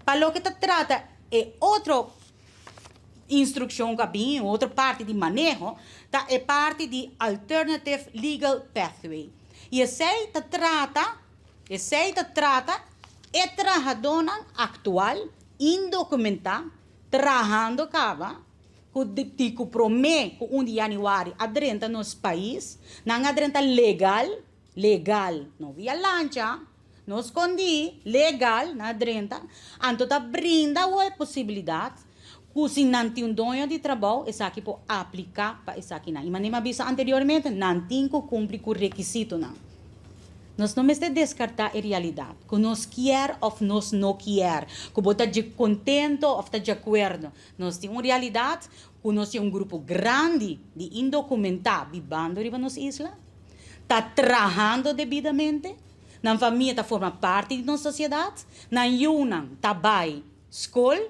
Pa loke ta trata e otro instrukshon ku a bin, otro parti di maneho, ta e parti di Alternative Legal Pathway. I esei ta trata, esei ta trata e trahadónan aktual indokumentá trahando kaba ku di ku promé ku un di yanüari a drenta nos pais, nan a drenta legal, legal, no via lancha, no skondí, legal nan a drenta, anto ta brinda awor e posibilidat ku si nan tin un doño di trabou esaki por apliká pa esakinan. I manera mi a bisa anteriormente, nan tin ku kumpli ku rekisitonan. Nos no mester deskartá e realidat, ku nos kier òf nos no kier, ku bo ta dje kontento òf ta djakuerdo. Nos tin un realidat ku nos tin un grupo grandi di indokumentá bibando riba nos isla, ta trahando debidamente, nan famia ta forma parti di nos sosiedat, nan yunan ta bai skol.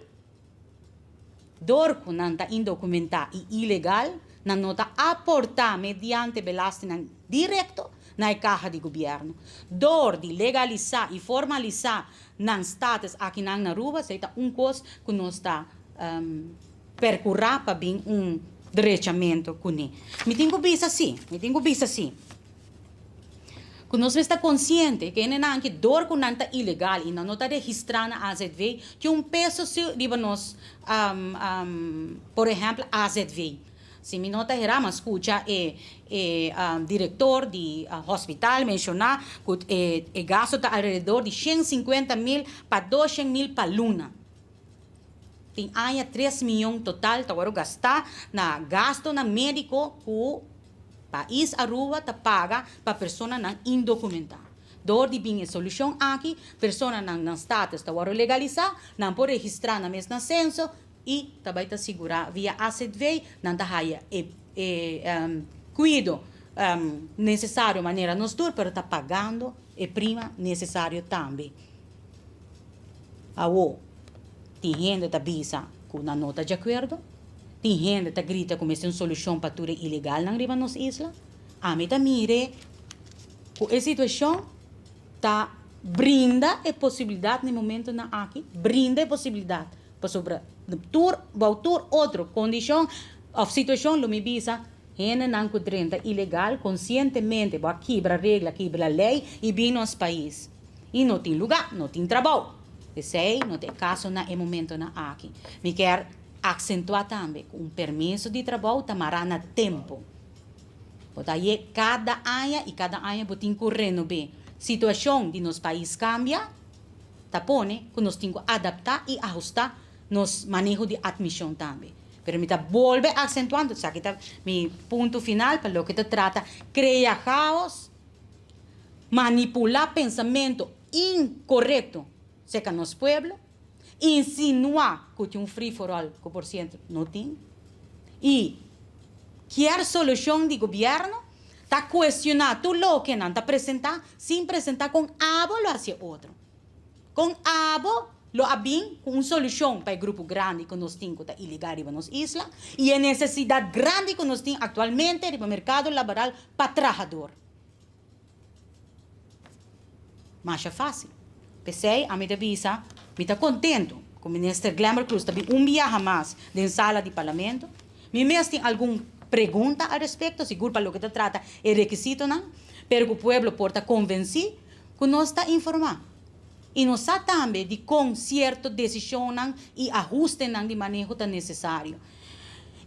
Dor ku nan ta indokumentá i ilegal, nan no ta aportá mediante belastingnan direkto na e kaha di gobièrnu. Dor di legalisá i formalisá nan status akinan na Aruba, esei ta un kos ku nos ta perkurá pa bin un drechamentu kuné. Mi tin ku bisa si, mi tin ku bisa si, ku nos mester ta konsiente ku hendenan aki dor ku nan ta ilegal i nan no ta registrá na AZV, tin un peso si riba nos, por ehèmpel AZV. Si mi no ta hera, m'a skucha e e direktor di hospital menshoná ku e e gasto ta alrededor di 150 mil pa 200 mil pa luna. Tin aña 3 miyon total ta wòrdu gastá na gastonan médiko ku pais Aruba ta paga pa personanan indokumentá. Dor di bin e solushon aki, personanan nan status ta wòrdu legalisá, nan por registrá nan mes na senso, i ta bai ta sigurá via AZV nan ta haya e e kuido nesesario manera nos tur pero ta pagando e prima nesesario tambe. Awo tin hende ta bisa ku nan no ta djakuerdo, tin hende ta grita ku mester un solushon pa tur e ilegalnan riba nos isla. Ami ta mire ku e situashon ta brinda e posibilidat na e momentonan aki, brinda e posibilidat. Pasobra tur bou tur otro kondishon òf situashon lo mi bisa hendenan ku drenta ilegal konsientemente bo a kibra regla, kibra lei i bin nos pais i no tin lugá, no tin trabou. Esei no ta e kaso na e momentonan aki. Mi kier aksentuá tambe ku un permiso di trabou ta mará na tempu. Bo ta haye kada aña i kada aña bo tin ku renob'é. Situashon di nos pais kambia. Ta pone ku nos tin ku adaptá i ahustá nos maneho di atmishon tambe. Pero mi ta bolbe aksentuando, esaki ta mi punto final pa loke ta trata krea kaos, manipulá pensamentu inkorekto serka nos pueblo, insinuá ku tin un free for all ku por siento no tin, i kier solushon di gobièrnu Ta cuestiona tur loke nan ta presenta sin presenta con abo lo haci otro. Con abo lo a bin cu un solucion pa e grupo grandi cu nos tin cu ta ilegal riba nos isla y e necesidad grandi cu nos tin actualmente riba mercado laboral pa trahador. Masha fácil. P'esei ami ta bisa, mi ta contento cu Minister Glenbert Croes ta bin un biaha mas den sala di Parlamento. Mi mes tin algun pregunta al respecto, sigur pa loke ta trata e rekisitonan, pero cu pueblo por ta convenci cu nos ta informa. Y nos sa tambe di con cierto decisionnan y ahustenan di maneho ta necesario.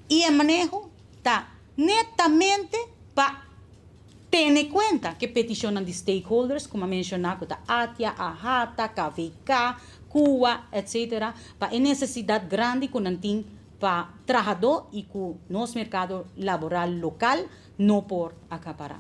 Y e maneho ta netamente pa. Tene kuenta ku e petishonnan di stakeholders ku mi a menshoná ku ta ATIA, AHATA, KVK, kua, etc. Pa e nesesidat grandi ku nan tin pa trahadó i ku nos merkado laboral lokal no por akapará.